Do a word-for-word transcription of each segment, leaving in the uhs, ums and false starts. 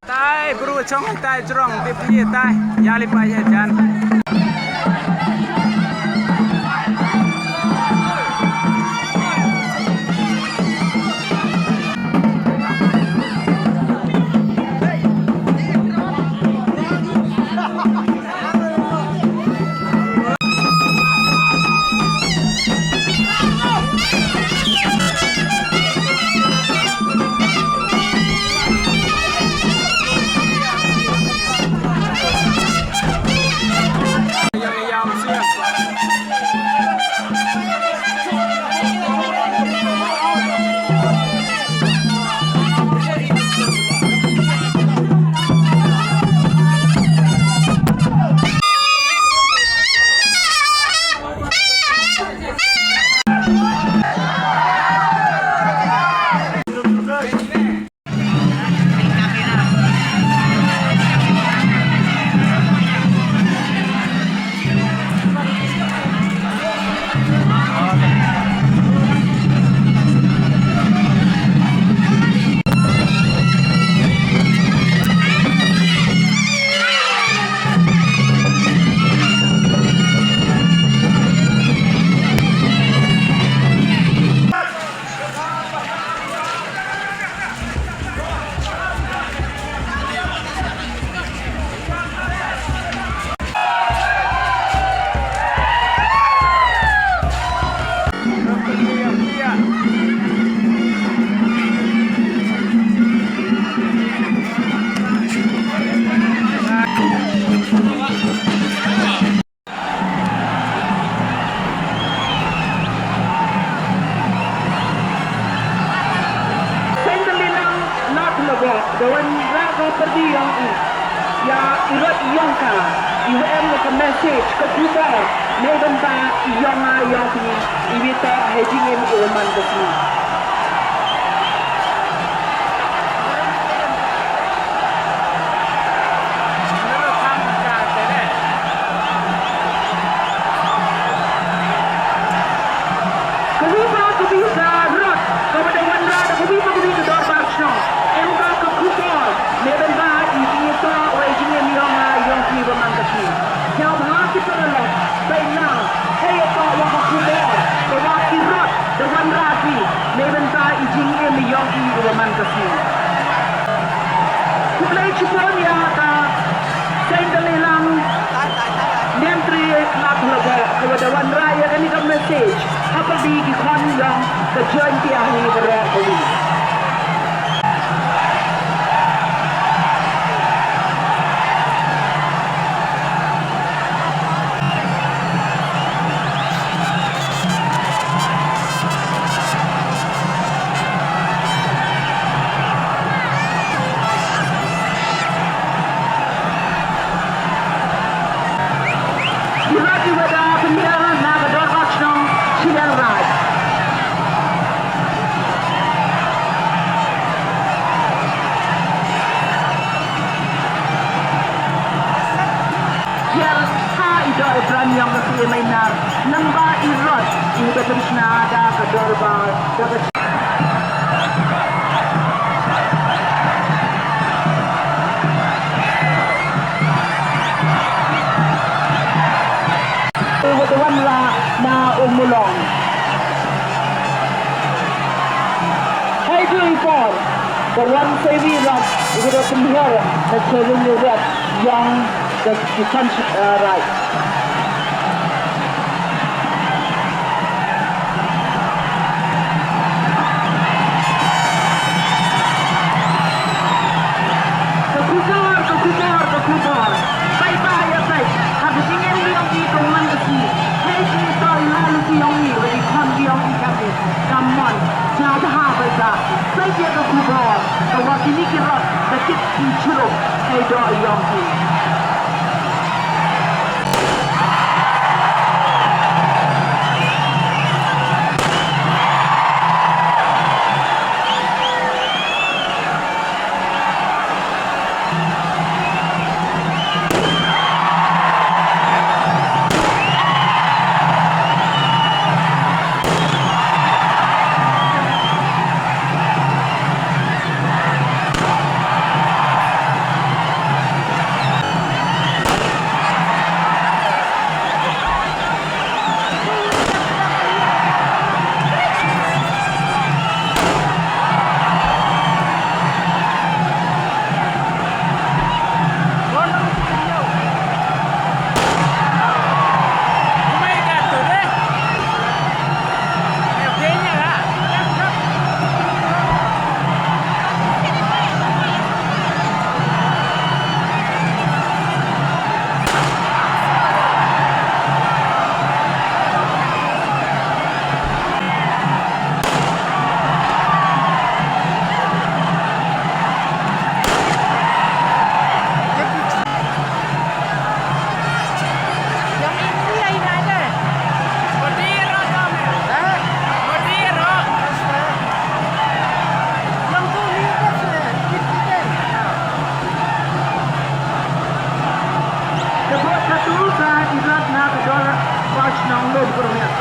Tai, bru chong tai jrong, dip ye tai, ya li pa ye jan. Seng ka lilang na thlaba, da wanrah ka pyrdi yong i. Ya i rot yong ka, i wa em ka message, ka khubor neibynta i yong nga yong phi, i wi toh hei jingim i wa man ka sngi. Ka wi pa ka wi ka rot, ka wa da wanrah da ka wi pa ka wi ka dorbar chnong. Em ka ka khubor neibynta i, i toh wa i jingim yong nga yong phi wa man ka sngi. Sñiawbha ki paralok, pait lang, hei toh wa ka khubor ka wa ki rot da wanrah ki neibynta i jingim yong i wa man ka sngi. Khublei chiboon ya ka Seng ka lilang Niamtre Club Laboh, ka wa da wanrah ya kani ka message ha pyrdi ki khon yong ka Jaiñtia hi waroh kawi. Ki rot ki wa da pynbiang na ka dorbar chnong Chilliangraij. Kiar ha i doh i pran yong ka Syiem Ainar, namba i rot i da pynshna da ka dorbar, da ka Ka wan sa iwi rap, iwi da pynhiar na cherin ni rap yong ka kisan, uh, rap. Ka khubor, ka khubor, ka khubor. Bye bye, ya bye. Ha ka jingim yong i ka wan ka si. Hei ki to i la lu ki yong i, wa i khon ki yong i ka ki. Ka mon, cha da ha ba da. Sa ya ka khubor, ka wa kini ki rot, ka kit ki chiro, hei do yong ki. Ka bot katu ka i rat na ka Dor Bach Nonglum Kurmiat.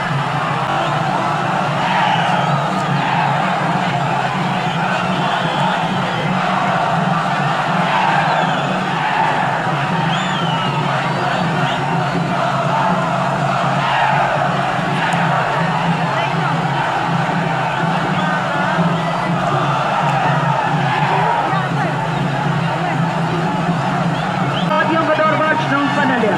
Podium ka Dor Bach Nong Panalia.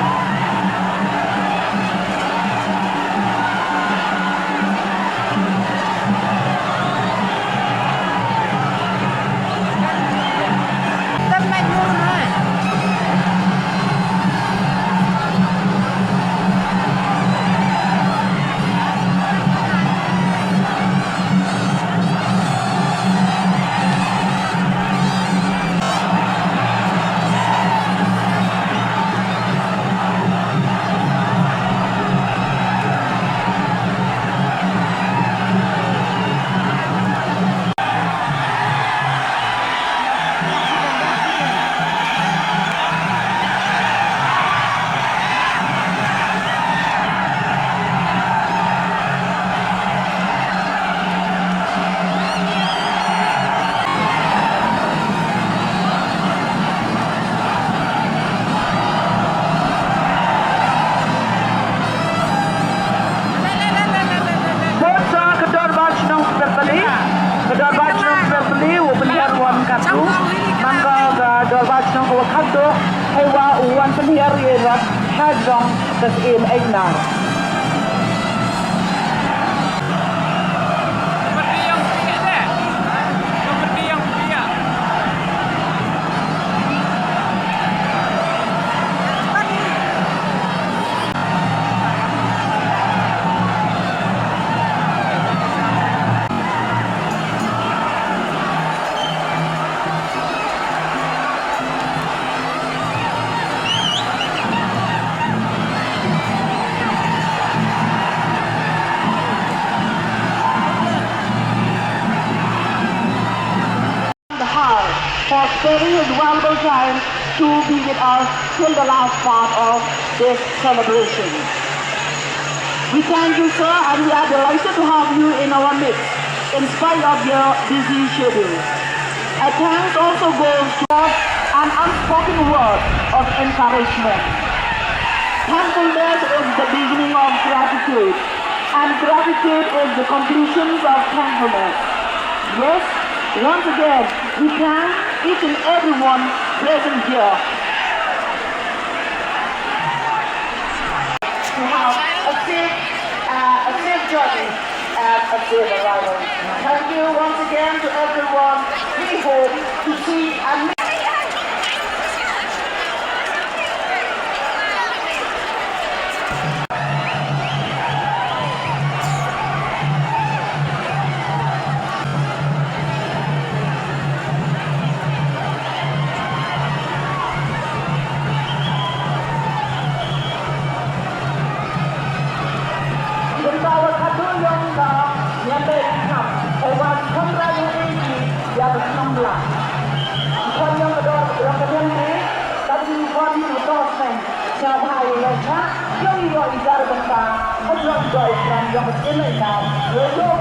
Bot sa ka Dor Bach Nong Perpali, ka Dor Bach Nong Perpali, u pynhiar wan katu, man ka ka Dor Bach Nong ka wa katu, hei wa u wan pynhiar i rap, ha jrong ka Syiem Eitnar. The heart for sparing his valuable time to be with us till the last part of this celebration. We thank you, sir, and we are delighted to have you in our midst, in spite of your busy schedule. A thanks also goes to an unspoken word of encouragement. Thankfulness is the beginning of gratitude, and gratitude is the completion of thankfulness. Yes, Once again, we thank each and everyone present here. To have a safe, uh, a safe journey and a safe arrival. Thank you once again to everyone. We hope to see and Bynta wa khadduh yong ka, niam bei kham, hei wa kham ra yong ei ki, ya ka kham bla. Khon yong ka dor, yong ka niam bei, ka ding khon yong ka dor seng, cha bha yong ka cha, yong i wa i jar bynta, khon yong i dor i kram, yong ka chin i na, yong